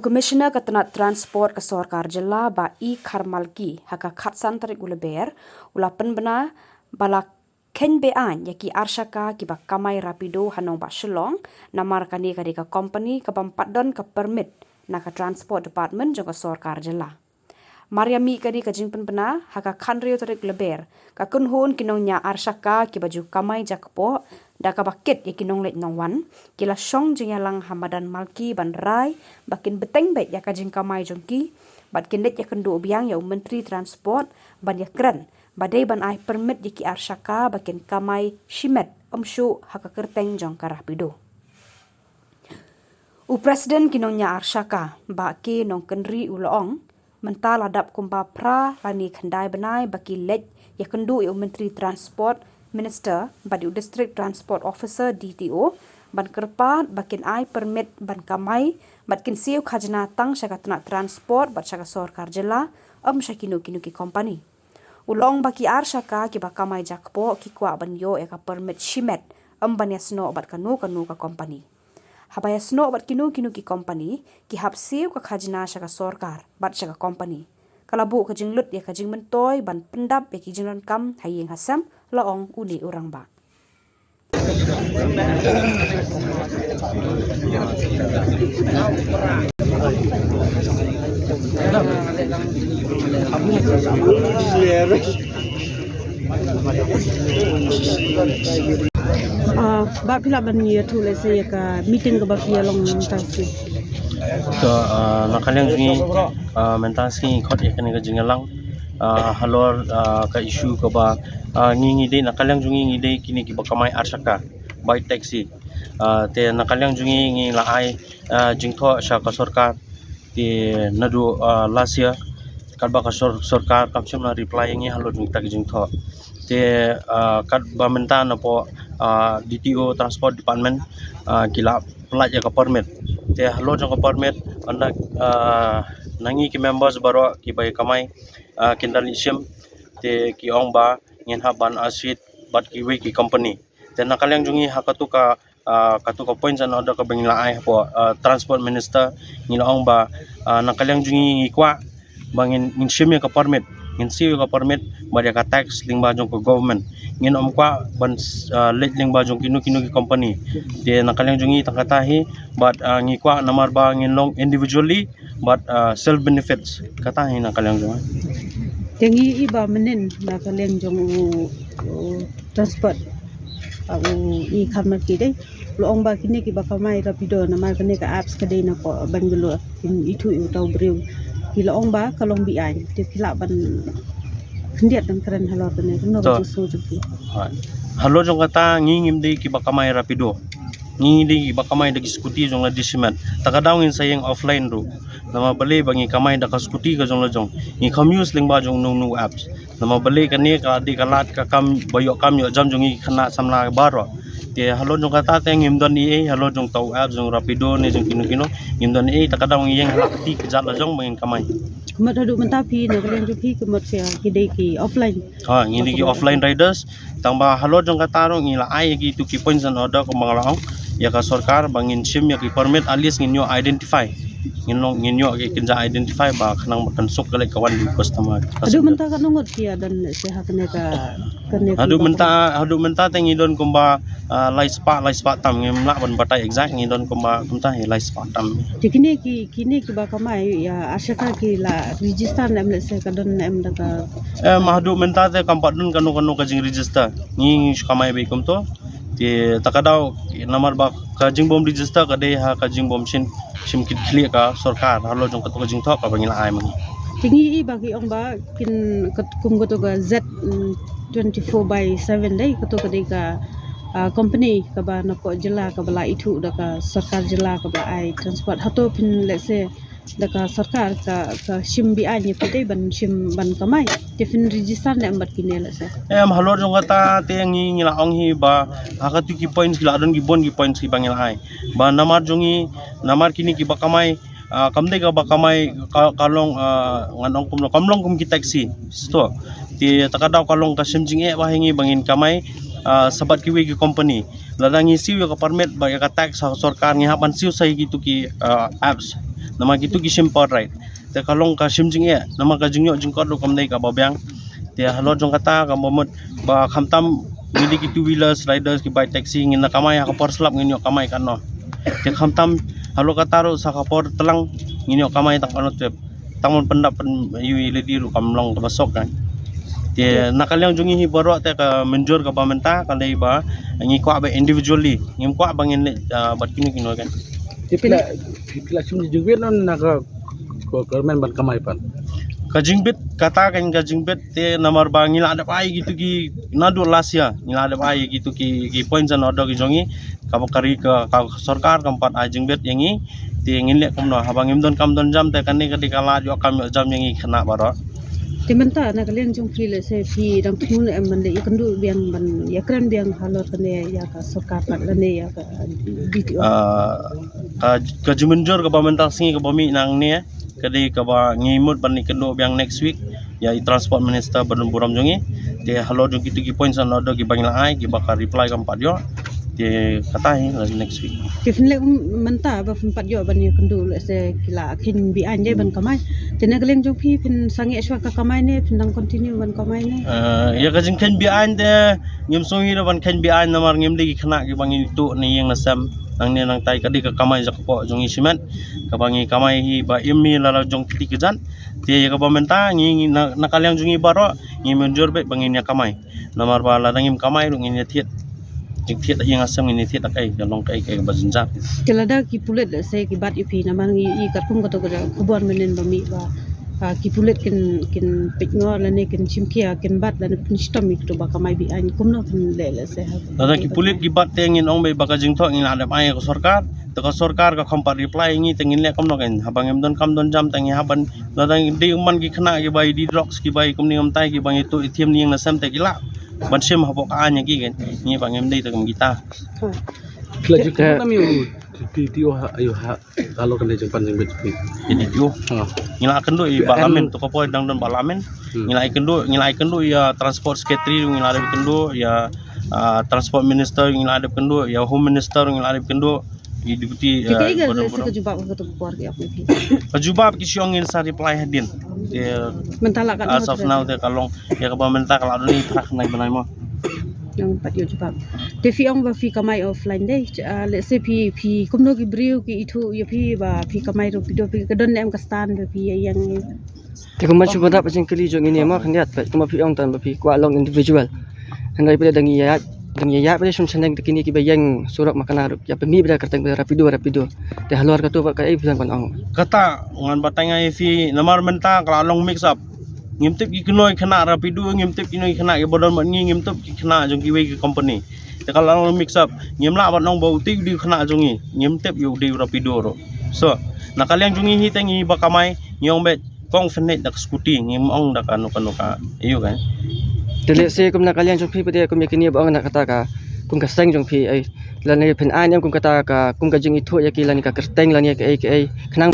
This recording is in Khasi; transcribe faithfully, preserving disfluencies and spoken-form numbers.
Commissioner ka tnat Transport ka sorkar jylla, Bah E Kharmalki, ha ka khatsan tarik u Lber, u la pynbna ba la kheiñ beaiñ ïa ki arshaka kiba kamai Rapido ha nongbah Shillong, namar kane ka dei ka company kabym pat don ka permit na ka Transport Department jong ka sorkar jylla. Mar ïa mih kane ka jingpynbna, ha ka khathynriew tarik Lber, ka kynhun ki nongñiah arshaka kiba ju kamai jakpoh da kaba kit ïa ki nongleit nongwan, ki la shong jingïalang ha madan Malki ban rai ba kin bteng beit ïa ka jingkamai jong ki, bad kin leit ïakynduh biang ïa u Myntri Transport ban ïakren ba dei ban ai permit ïa ki arshaka ba kin kamai shimet, ym shuh ha ka kyrteng jong ka Rapido. U President ki nongñiah arshaka, Bah K Nongkynrih, u la ong, mynta la dap kumba phra lane khyndai bnai ba ki leit ïakynduh ïa u Myntri Transport Minister bad ïa u District Transport Officer, D T O, ban kyrpad ba kin ai permit ban kamai bad kin siew khajna tang sha ka tnat transport bad sha ka sorkar jylla, ym sha kino kino ki company. U la ong ba ki arshaka kiba kamai jakpoh ki kwah ban ïoh ïa ka permit shimet, ym ban ïasnoh bad kano kano ka company. Haba ïasnoh bad kino kino ki company, ki hap siew ka khajna sha ka sorkar bad sha ka company. Ka la buh ka jinglut ïa ka jingmyntoi ban pyndap ïa ki jingdonkam ha ïing ha sem, la ong une u rangbah. Ah, Bah, phi lah ban ïathuh lehse ïa ka meeting kaba phi ïa long mynta shi? To, ah, na ka liang jong ngi, ah, mynta shi ngi khot ïa kane ka jingïalang, ah, halor, ah, ka issue kaba, ah, ngi ngi dei, na ka liang jong ngi ngi dei kine kiba kamai arshaka bai taxi. Ah, te na ka liang jong ngi ngi la ai, ah, jingthoh sha ka sorkar. Te naduh, ah, last year, katba ka sor-, sorkar kam shym la reply ïa ngi halor jong kita ki jingthoh. Te, ah, katba mynta napoh, ah, D T O Transport Department, ah, ki la pyllait ïa ka permit. Te halor jong ka permit, ynda, ah, na ngi ki members baroh kiba ïa kamai, ah, kin da leit shim. Te ki ong ba ngin hap ban associate bad kiwei ki company. Te na ka liang jong ngi ha katu ka, ah, katu ka points and order kaba ngi la ai hapoh, ah, Transport Minister, ngi la ong ba, ah, na ka liang jong ngi ngi kwah ba ngin, ngin shim ïa ka permit, ngin siew ïa ka permit bad ïa ka tax lyngba jong ka government. Ngin ym kwah ban, ah, leit lyngba jong kino kino ki company. Te na ka liang jong ngi tang kata hi, bad, ah, ngi kwah namar ba ngin long individually bad, ah, self benefits, kata hi na ka liang jong ngi. Te ngi i ba mynnin na ka liang jong u, u transport, ah, u i khamar ki dei. Lo ong ba kine kiba kamai Rapido namar kane ka apps ka dei na ko Bangalore. Kin ithuh ïa uta u briew. Ki la ong ba ka long beaiñ. Te phi lah ban khyndiat ban kren halor kane. Kumno ka To. jingsu jong ki? Ha. Halor jong kata ngi ngim dei kiba kamai Rapido. Ngi dei kiba kamai da ki scooty jong la dei shimet. Ta ka daw ngin sa ïeng offline ruh. Namar balei ba ngi kamai da ka scooty ka jong la jong. Ngi kham use lyngba jong no no apps. Namar balei kane ka dei ka lad ka kam ba ïoh kam ïoh jam jong ngi khynnah samla baroh. Te halor jong kata te ngim don ei ei halor jong uta u apps jong Rapido ne jong kino kino. Ngim don ei ei ta ka daw ngi ïeng ha la kti ka jat la jong ba ngin kamai. Ka mut haduh mynta phi na ka liang jong phi ka mut phi ki dei ki offline. Ha, ngi dei ki offline riders. Tang ba halor jong kata ruh ngi la ai ïa kitu ki points and order kumba nga la ong ïa ka sorkar ba ngin shim ïa ki permit, at least ngin ïoh identify. Ngin long, ngin ïoh ki kynja identify ba khnang ba kan suk ka leit ka wan ki customer. Haduh mynta katno ngut phi ïa don lehse ha kane ka, kane ka Haduh mynta, haduh mynta te ngi don kumba, ah, lai spah, lai spah tam, ngim lah ban batai exact, ngi don kumba kumta hi lai spah tam. Te kine ki, kine kiba kamai ïa arshaka ki la register ne em lehse ka don ne em da ka Em, haduh mynta te kam pat don kano kano ka jingregister. Ngi ngi shu kamai beit kumto. Te ta ka daw namar ba ka jingbym register ka dei ha ka jingbym shim, shim kit khlieh ka sorkar halor jong kato ka jingthoh kaba ngi la ai ma ngi. Te ngi i ba ki ong ba kin kat-, kum kato ka Z, mm, twenty-four by seven dei kato ka dei ka, ah, company kaba na ko jylla kaba la ithuh da ka sorkar jylla kaba la ai transport. Hato phin lehse da ka sorkar ka, ka shim beaiñ ïa phi dei ban shim ban kamai. Te phin register ne em bad kine lehse? Em, halor jong kata te ngi ngi la ong hi ba ha katu ki points ki la don ki bun ki points kiba ngi la ai. Ba namar jong ngi, namar kine kiba kamai, ah, kam dei kaba kamai ka, ka long, ah, ngan ong kumno, kam long kum ki taxi. Sto. Te ta ka daw ka long ka shim jingeh ba ha ngi ba ngin kamai, ah, sa bad kiwei ki company. Lada ngi siew ïa ka permit bad ïa ka tax ha sorkar ngi hap ban siew sa ïa kitu ki, ah, apps. Namar kitu ki shim por ride. Te ka long ka shim jingeh, namar ka jingïoh jingkot ruh kam dei kaba biang. Te halor jong kata kaba mut ba khamtam ngi dei ki two wheelers riders, ki bike taxi, ngin da kamai ha ka por slap, ngin ïoh kamai katno. Te khamtam halor kata ruh sa ka por tlang ngin ïoh kamai tang katno trip. Tang mon pyndap pyn ïu i lady ruh kam long kaba sok kan. Te na ka liang jong ngi hi baroh te ka mynjur kaba mynta ka dei ba ngi kwah ba individually, ngim kwah ba ngin leh, ah, bad kino kino kan. Te phi la, phi la shim jingbit na ka, ka government ban kamai pat? Ka jingbit, kata kan ka jingbit te namar ba ngi la dep ai kitu ki, naduh last year ngi la dep ai kitu ki, ki points and order ki jong ngi, kaba ka ri ka, ka sorkar kam pat ai jingbit ïa ngi. Te ngin leh kumno, haba ngim don kam don jam te kane ka dei ka lad ïoh kam ïoh jam ïa ngi khynnah baroh. Te mynta na ka liang jong phi, lehse phi dang thmu ne em ban leh ïakynduh biang, ban ïakren biang halor kane ïa ka sorkar pat lane ïa ka D T O? Ah, ka, ka jingmynjur kaba mynta ka sngi kaba mih nangne ka dei kaba ngi mut ban ïakynduh biang next week ïa i transport minister ba don burom jong ngi. Te halor jong kitu ki points and order kiba ngi la ai, kiba ka reply kam pat ïoh, te kata hi la next week. Te phin leh, um, mynta ba phin pat ïoh ban ïakynduh, lehse ki la kheiñ beaiñ de ban kamai. Te na ka liang jong phi, phin sangeh shuwa ka kamai ne phin dang continue ban kamai ne? Eh, ïa ka jingkheiñ beaiñ te ngim sngew hi ruh ban kheiñ beaiñ namar ngim dei ki khynnah kiba ngi tuh na ïing na sem. Nangne nangtai ka dei ka kamai jaka poh jong ngi shimet, kaba ngi kamai hi ba im hi la la jong kti kjat. Te ïa kaba mynta ngi, ngi na, na ka liang jong ngi baroh ngi mynjur beit ba ngin ïa kamai. Namar ba lada ngim kamai ruh ngin ïa thied jingthied ha ïing ha sem, ngin ïa thied da kaei, ka long kaei kaei ba jynjar. Te lada ki pulit lehse ki bat ïa phi, namar ngi i katkum kato ka khubor mynnin ba mih ba, ah, ki pulit kin, kin peit ngor lane kin shim khia, kin bat lane pynshitom ïa kito ba kamai beaiñ, kumno phin leh lehse ha? Lada ki pulit ki bat te ngin ong beit ba ka jingthoh ngi la dep ai ka sorkar. Te ka sorkar ka kham pat reply ïa ngi te ngin leh kumno kan, haba ngim don kam don jam te ngi hap ban, lada dei man ki khynnah kiba i die drugs, kiba i kumne kumtai, kiba ngi tuh i thied na ïing na sem te ki lah ban shim hapoh ka aiñ ïa ki kan. Ngi ba ngim dei te kum kita. Phi la ju kynduh nam ïa u D T O ha, ïa u ha, halor kane jingpan jingbit phi? Ïa D T O. Ha. Ngi la kynduh ïa i Bah Lamin, to ka poi dang don Bah Lamin. Hmm. Ngi la kynduh, ngi la kynduh ïa transport secretary, ngi la dep kynduh ïa, ah, transport minister, ngi la dep kynduh ïa home minister, ngi la dep kynduh ïa deputy, ah, kaei ka, ah, lehse ka jubab ha kato ka por ki ap ïa phi? Ka jubab ki shu ong ngin sa reply hadien. Te mynta la ka as of now te ka long ïa kaba mynta ka la don i phra khyndai bnai mo. Nang pat ïoh jubab. Te phi ong ba phi kamai offline de, ah, lehse phi, phi kumno ki briew ki ithuh ïa phi ba phi kamai rapido, phi ka don ne em ka stand ba phi ïa ïeng? Te kumba shu bynrap jingkylli jong ngi ne mo khyndiat, peit kumba phi ong tang ba phi kwah long individual. Hynrei peit dang ïa, dang ïa, peit shim shaneng te kine kiba ïeng surok Makana ruh ïa pynmih beit kyrteng beit rapido, rapido. Te halor kato pat kaei phi ban ong? Kata ngan batai nga ïa phi namar mynta ka la long mix up. Ngim tip ki kynnoh khynnah rapido, ngim tip ki kynnoh khynnah kiba don bad ngi, ngim tip ki khynnah jong kiwei ki company. Te ka la long mix up. Ngim lah ban ong ba utei u dei u khynnah jong ngi, ngim tip ïa u dei u rapido ruh. So na ka liang jong ngi hi te ngi ba kamai ngi ong beit kong phin leit da ka scooty, ngim ong da kano kano ka ïa u kan. Te lehse kum na ka liang jong phi pat de kum ïa kine ba ong na kata ka, kum ka seng jong phi, ai, lane phin ai ne em kum kata ka, kum ka jingithuh ïa ki lane ka kyrteng lane kaei kaei khnang.